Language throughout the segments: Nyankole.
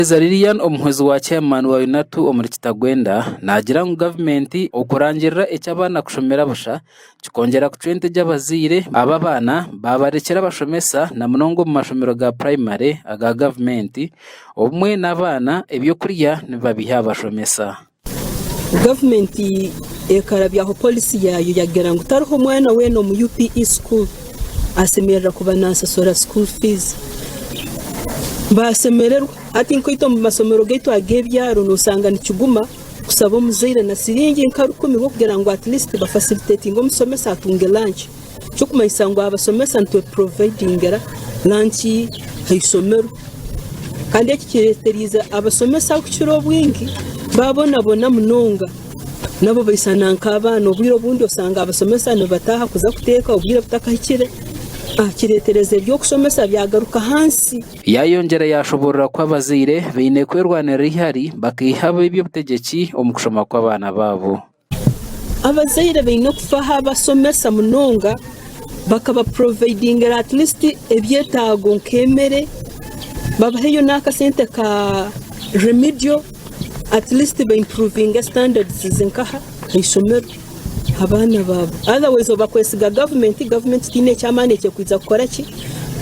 Keza Lilian omuhwezi wa chairman wa UNATU omuri Kitagwenda naagira ngu gavumenti okurangirira eky'abaana kushomera busha kikongyera kucwa entegye abazaire aba abaana baabarekyera abashomesa na munonga omu mashomero ga purayimare aga gavumenti obumwe n'abaana ebyokurya nibabiha abashomesa. Gavumenti ekarabyaho policy yaayo yagira ngu tariho mwana weena omu UPE school asemerera kuba nasasura school fees. Basemererwa. Hati nkaitwe omu masomero gaitu ag'ebyaro nosanga nikiguma kusaba omuzaire na siringi nka rukumi rw'okugira ngu at least bafacilitatinge omusomesa atunge lunch. Ekirikumanyisa ngu abasomesa nitwe providingira lunch aha ishomero. Kandi eki kireeteriize abashomesa kukira obwingi baabonabona munonga. Nabo baisana nk'abaana, obwire obundi osanga abashomesa nibataaha kuza kuteeka obwire butakahikire, kireetereza eby'okushomesa byagaruka ahansi. Yaayongyera yaashoboorora ku abazaire baine kwerwanirira eihari bakaiha ab'eby'obutegyeki omu kushoma kw'abaana baabo. Abazaire baine okufaho abashomesa munonga bakabaprovidingira at least ebyetaago nk'emere, babaheyo n'akasente ka remedial at least ba improvinge standards nkaha ah'eishomero abaana baabo. Otherwise obakwesiga gavumenti, gavumenti tihaine eky'amaani eki erikwija kukora ki?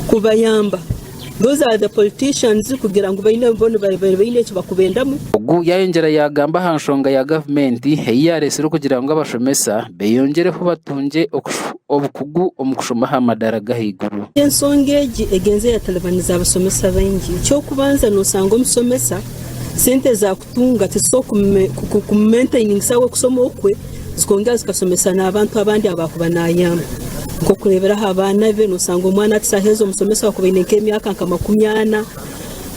Kubayamba. Those are the politicians kugira ngu baine bo baine eki bakubendamu. Ogu yayongyera yagamba aha nshonga ya gavumenti ei yareetsire okugira ngu abashomesa beyongyereho batungye obukugu omu kushoma aha madaara g'ahaiguru. Ensonga egi egenze yatalibaniza abashomesa baingi. Eky'okubanza nosanga omushomesa sente ezakutunga tizisobola kumumaintainingisa we okusoma okwe zikongera zikashomesa n'abantu abandi abakuba nayamba. Nk'okureeberaho abaana be, noosanga omwana ati shaaha ezi omushomesa waakuba aine nk'emyaka nka 40,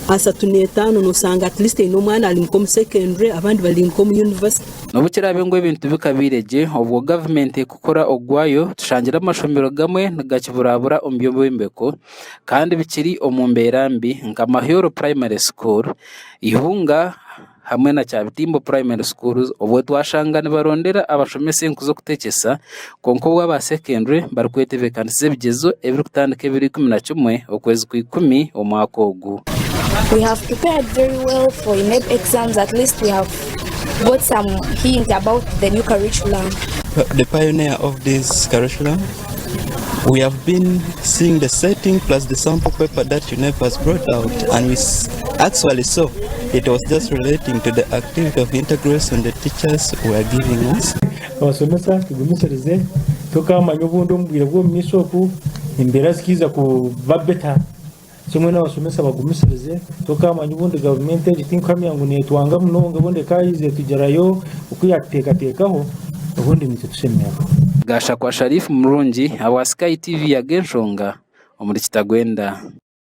35, noosanga at least aine omwana ari nk'omu secondary abandi bari nk'omu university. N'obu kiraabe ngu ebintu bikabaire gye obwo gavumenti ekukora ogwayo, tushangire amashomero gamwe nigakiburabura omu by'obwombeko kandi bikiri omu mbeera mbi nka Mahyoro Primary School, Ihunga, hamwe na Kyabitimbo Primary Schools obwo twashanga nibarondera abashomesa enku z'okutekyesa kwonka obwo aba secondary barikwetebeekanisiza ebigyezo ebirikutandika ebiro 11 okwezi kwa ikumi omwaka ogu. We have prepared very well for UNEB exams at least we have got some hint about the new curriculum. The pioneer of this curriculum we have been seeing the setting plus the sample paper that UNEB has brought out and we actually saw it was just relating to the activity of integration the teachers were giving us. Abashomesa tugumisirize tokamanya obundi omu bwire bw'omu maisho oku embeera zikaija kuba better so mbwenu abashomesa bagumisirize tokamanya obundi gavumenti egi tinkuhamya ngu netwanga munonga obundi ekaija etugirayo oku yatuteekateekaho obundi naitwe tushemererwa. Gashakwa Sharif Murungi ahabwa Sky TV Ag'enshonga omuri Kitagwenda.